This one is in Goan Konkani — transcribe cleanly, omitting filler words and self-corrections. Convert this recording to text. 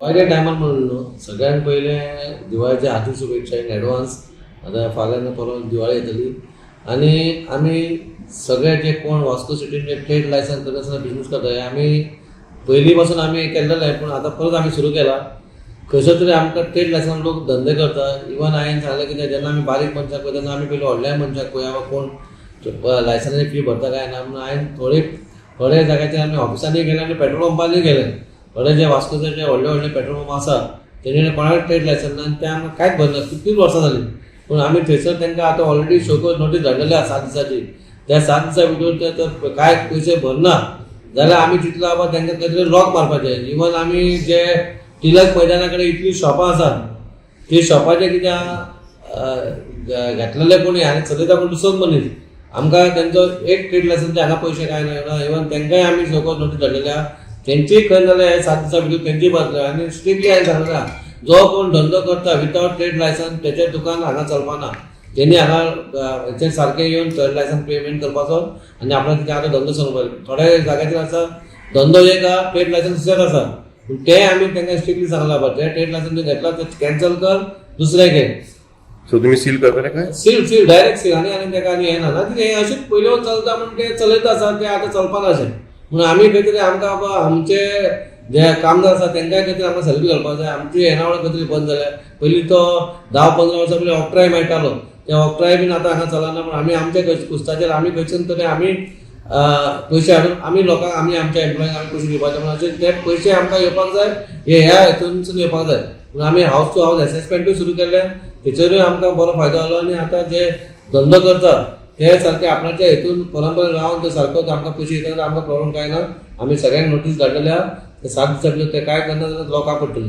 दिवाळीच्या टायमार म्हणून न्हू, सगळ्यांत पयलें दिवाळीच्या हार्दिक शुभेच्छा इन एडवान्स. आतां फाल्यां ना परवां दिवाळी येतली आनी आमी सगळे जे कोण वास्को सिटीन जे ट्रेड लायसन्स करनासतना बिजनेस करता, हे आमी पयलीं पासून आमी केल्लेलें, पूण आतां परत आमी सुरू केला. खंयसर तरी आमकां ट्रेड लायसन्स लोक धंदे करता. इवन हांवें सांगलें कितें, जेन्ना आमी बारीक मनशाक पळयता तेन्ना आमी पयलीं व्हडल्या मनशाक पळया कोण लायसन्साची फी भरता काय ना म्हणून. हांवें थोडे थोडे जाग्याचेर आमी ऑफिसांनी गेले आनी पेट्रोल पंपांनी गेले. थोडे जे वास्कोचे जे व्हडले व्हडले पेट्रोल पंप आसा, तेंचे कोणाक ट्रेड लायसन्स ना आनी ते आमकां कांयच भरना, कितलींच वर्सां जालीं. पूण आमी थंयसर तांकां आतां ऑलरेडी शोकॉज नोटीस धाडलेली आसा 7 दिसाची. त्या 7 दिसां भितर ते जर कांय पयशे भरना जाल्यार आमी चिंतला बाबा तांकां खंय तरी लॉक मारपाचें. इवन आमी जे टिलक मैदाना कडेन इतलीं शॉपां आसात, ती शॉपाचें कितें घेतलेले कोणी आनी चलयता कोण दुसरोच मनीस. आमकां तेंचो एक ट्रेड लायसन्स हांगा पयशे कांय ना. इवन तांकांय आमी शोकॉज नोटीस धाडलेली आहा. तेंचीय खंय जाल्यार हे 7 दिसां भितर तेंचीय बसले. आनी स्ट्रिक्टली हांवें सांगलें आहा, जो कोण धंदो करता विथआउट ट्रेड लायसन्स, तेचें दुकान हांगा चलपाना. तेणी हांगा हेचेर सारकें येवन ट्रेड लायसन्स पेमेंट करपाचो आनी आपणाक कितें आतां धंदो चलोवपाक. थोड्या जाग्याचेर आसा धंदो एक आहा, ट्रेड लायसन्स दुसरें आसा. पूण तें आमी तांकां स्ट्रिक्टली सांगलां, बाबा तें ट्रेड लायसन्स घेतला तें कॅन्सल कर, दुसरें घे. सो तुम्ही सील करतले काय? Seal, seal, direct seal. आनी आनी ताका आनी हें ना ना कितें, हें अशेंच पयलीं चलता म्हण ते चलयता आसा, तें आतां चलपाना अशें म्हणून आमी खंय तरी आमकां बाबा आमचे जे कामदार आसा तांकांय खंय तरी आमकां सॅलरी घालपाक जाय. आमची येणावळ खंय तरी बंद जाल्या. पयलीं तो 10-15 वर्सां पयलीं ऑक्ट्राय मेळटालो, ते ऑक्ट्राय बीन आतां हांगा चलना. पूण आमी आमच्या कुस्ताचेर आमी खंयच्यान तरी आमी पयशे हाडून आमी लोकांक, आमी आमच्या एम्प्लॉयांक आमी पयशे दिवपाचे. म्हणून अशें ते पयशे आमकां येवपाक जाय, हे ह्या हितूनसून येवपाक जाय. पूण आमी हावस टू हावस एसेसमेंटूय सुरू केल्लें, तेचेरूय आमकां बरो फायदो जालो. आनी आतां जे धंदो करता ते सारके आपणाच्या हितून परंपरा रावन ते सारको आमकां पयशे दिता जाल्यार आमकां प्रॉब्लम कांय ना. आमी सगळ्यांक नोटीस धाडलेल्या. ते 7 दिसां भितर ते काय करना जाल्यार लोकांक पडटली.